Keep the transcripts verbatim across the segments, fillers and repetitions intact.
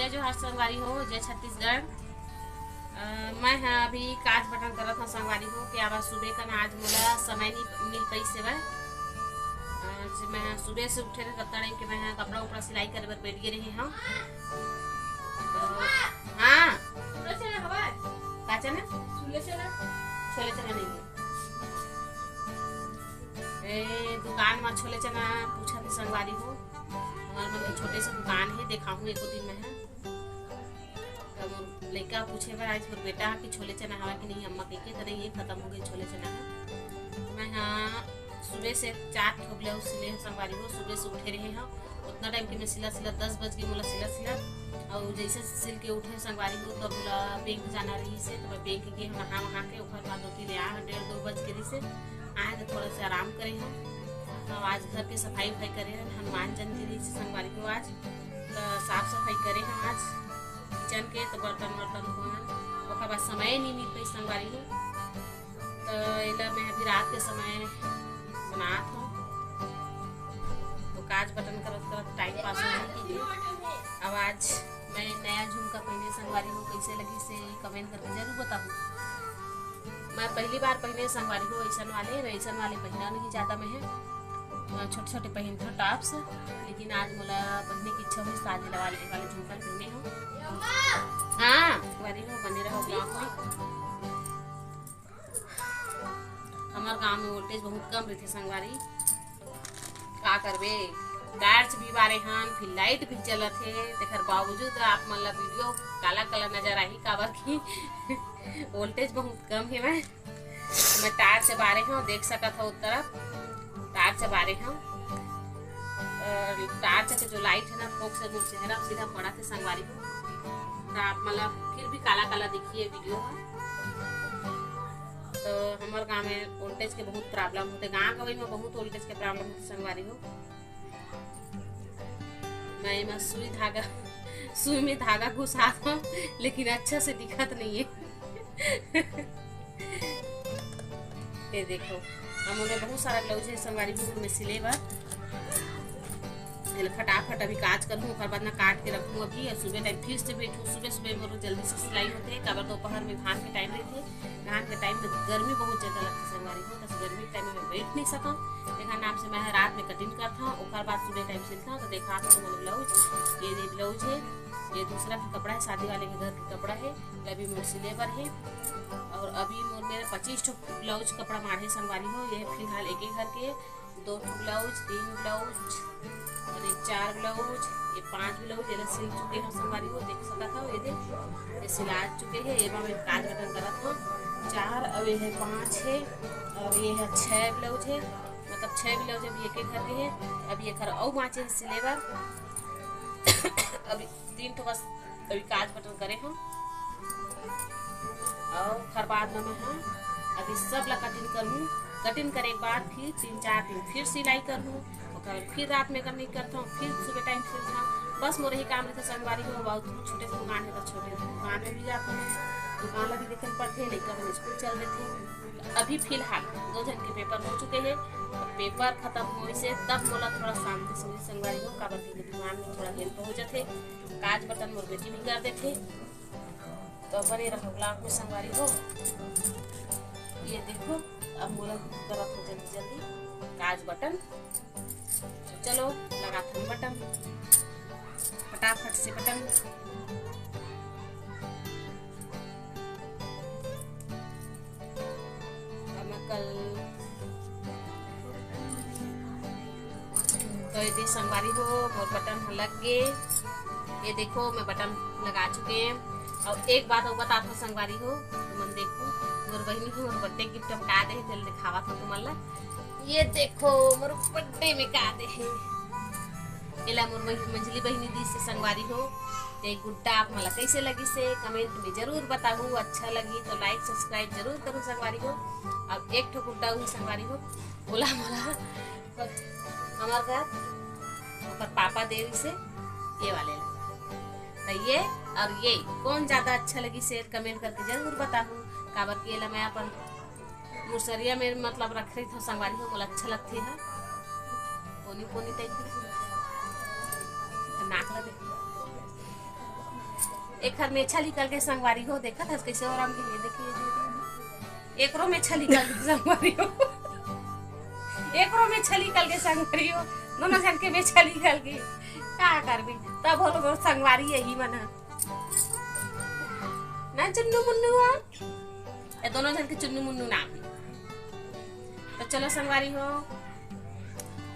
जोहार संगवारी हो, जय छत्तीसगढ़। अ, मैं ह अभी काज बटन करत हव संगवारी हो, कि अब सुबह का ना आज मोला समय नहीं मिल पाइस हवय। अ, जे मैं ह सुबह से उठे रहे, तब टाइम के मैं ह कपड़ा उपड़ा सिलाई करे बर बैठ गे रहे हव। तो, हाँ। छोले चना हवय? का चना? छोले चना। छोले चना नहीं है। ए, दुकान में छोले चना पूछा थे संगवारी हो। हमार मन के छोटे से दुकान है, देखाहूँ एको दिन मैं ह। तब लइका पूछे बर आइस मोर बेटा ह कि छोले चना हवा कि नहीं, अम्मा कहिके, त नहीं, ये खत्म हो गए छोले चना ह। मैं ह सुबह से चार ठो ब्लाउज सिले हव संगवारी हो, सुबह से उठे रहे हव, उतना टाइम के मैं सिला सिला दस बज गए मोला सिला सिला। और जैसे सिल के उठे संगवारी हो, तब मोला बैंक जाना रही से, तो मैं बैंक गए हव नहा वहा के, ओकर बाद होती ले आए हव डेढ़ दो बज के रही से, आए तो थोड़ा सा आराम करे हव। अब आज घर के सफाई उफाई करे हव, हनुमान जयंती रही से संगवारी हो आज, तो साफ सफाई करे हव आज किचन के, तो बर्तन वर्तन धोए हव, ओकर बाद समय नहीं मिल पाई संगवारी हो। तो एला मैं अभी रात के समय बनात हव, तो काज बटन करत करत टाइम पास हो जाए। अब आज मैं नया झुमका पहने संगवारी हो, कैसे लगी से कमेंट करके जरूर बताहू। मैं पहली बार पहने संगवारी हो ऐसन वाले, मैं ऐसन वाले पहना नहीं ज्यादा मैं ह। अ, छोटे छोटे पहनथव टॉप्स, लेकिन आज मोला पहने की इच्छा हुई, आज वाले, वाले झुमका पहने हव। हाँ, संगवारी हो, बने रहो ब्लॉग में। हमार गांव में वोल्टेज बहुत कम रहिथे संगवारी, का करबे, टार्च भी बारे हन, फिर लाइट भी जलत हे, तेकर बावजूद आप मन ला वीडियो काला काला नजर आही, काबर कि वोल्टेज बहुत कम हे। मैं टार्च से बारे हव, देख सकत हव उस तरफ टार्च से बारे हव। और टार्च के जो लाइट है ना, फोक से मोर चेहरा सीधा पड़त हे संगवारी हो, तो आप मन ला फिर भी काला काला दिखिए वीडियो ह। तो हमर गांव में वोल्टेज के बहुत प्रॉब्लम होथे, गांव गंवई में बहुत वोल्टेज के प्रॉब्लम होथे संगवारी हो। मैं एमा सुई धागा, सुई में धागा घुसात हव, लेकिन अच्छा से दिखत नहीं है। ये देखो, अब मोर बहुत सारा ब्लाउज है संगवारी हो, मैं सिले बर। एला फटाफट अभी काज करहूँ, ओकर बाद ना काट के रखहूँ अभी, और सुबह टाइम फिर से बैठहूँ। सुबह सुबह मोर जल्दी से सिलाई होथे, काबर दोपहर में धान के टाइम रहिथे, धान के टाइम में गर्मी बहुत ज्यादा लगथे संगवारी हो, बस गर्मी के टाइम में मैं बैठ नहीं सकंव। तेखर नाम से मैं रात में कटिंग करथंव, ओकर बाद सुबह टाइम सिलथंव। तो देखा तो मोर ब्लाउज, ये दे ब्लाउज है, ये दूसरा के कपड़ा है, शादी वाले के घर के कपड़ा है, अभी मोर सिले बर है। और अभी मोर मेरा पच्चीस ठो ब्लाउज कपड़ा माढ़े संगवारी हो, ये फिलहाल एक एक घर के दो ठो ब्लाउज, तीन ब्लाउज, और ये चार ब्लाउज, ये पांच ब्लाउज, ये सिल चुके हैं संगवारी हो, देख सकत हो, ये दे, ये सिला चुके हैं। ये मैं काज बटन करत हूँ, चार, और ये है पांच है, और ये है छह ब्लाउज है, मतलब छह ब्लाउज अभी एक एक घर के है। अभी एक घर और बाँचे है सिले बर। अभी तीन ठो बस अभी काज बटन करे हूँ। और हर बाद में मैं हाँ अभी सब ला कटिंग करहूँ। कटिंग करे के बाद फिर तीन चार दिन फिर सिलाई करहूँ, ओकर फिर रात में कटिंग करता हूँ, फिर सुबह टाइम सिलता हूँ। बस मोर ही काम रहता संगवारी हो। बहुत छोटे से दुकान है तो छोटे दुकान में भी जाता हूँ, दुकान ला भी देखे पड़ते, लड़का मन स्कूल चल देते। अभी फिलहाल दो जन के पेपर हो चुके हैं, तो पेपर खत्म होने से तब मोला थोड़ा शांति से संगवारी हो, काबर के दुकान में थोड़ा हेल्प हो जाते, काज बटन मोर बेटी भी कर देते। तो बने रहो ब्लॉग में संगवारी हो। ये देखो, अब मोला करत हो जल्दी जल्दी काज बटन। चलो, लगाथन बटन, फटाफट से बटन। अब मैं कल तो ये दे संगवारी हो, मोर बटन ह लग गे। ये देखो, मैं बटन लगा चुके हैं। और एक बात और बता दो संगवारी हो, तुमन देखो, मोर बहिनी ह मोर बर्थडे गिफ्ट में का दे हे, चल दिखावा था तुमन ला। ये देखो, मोर बर्थडे में का दे हे। एला मोर मं-, मंझली बहिनी दी से संगवारी हो। ते गुड्डा आप मला कैसे लगी से कमेंट में जरूर बताहू। अच्छा लगी तो लाइक सब्सक्राइब जरूर करू संगवारी हो। अब एक ठो गुड्डा हुई संगवारी हो, ओला मोला हमर घर ओकर पापा देवी से ये वाले ला। तो ये और ये कौन ज्यादा अच्छा लगी से कमेंट करके जरूर बताहू। काबर के एला मैं अपन मुसरिया में मतलब रख रही थो संगवारी हो, मोला अच्छा लगथे ह। पोनी पोनी टाइप के। नाक ला देख। एकर मेछा निकल के संगवारी हो, देखत हस कैसे ओरम के, ये देखिए, ये देखिए। एकरो मेछा निकल के संगवारी हो, एकरो मेछा निकल के संगवारी हो, दोनों झन के मेछा निकल के। का करबे, तब होलो मोर संगवारी यही मन ह। ना चुन्नू मुन्नू ह, ये दोनों झन के चुन्नू मुन्नू नाम हे। तो चलो संगवारी हो,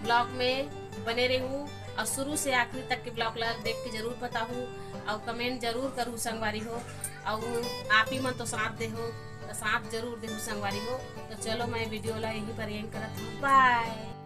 vlog में बने रहू और शुरू से आखिरी तक के vlog ला देख के जरूर बताहू और comment जरूर करू संगवारी हो। और आप ही मन तो साथ देहू, तो साथ जरूर देहू संगवारी हो। तो चलो, मैं video ला यहीं पर end करत हूँ। Bye।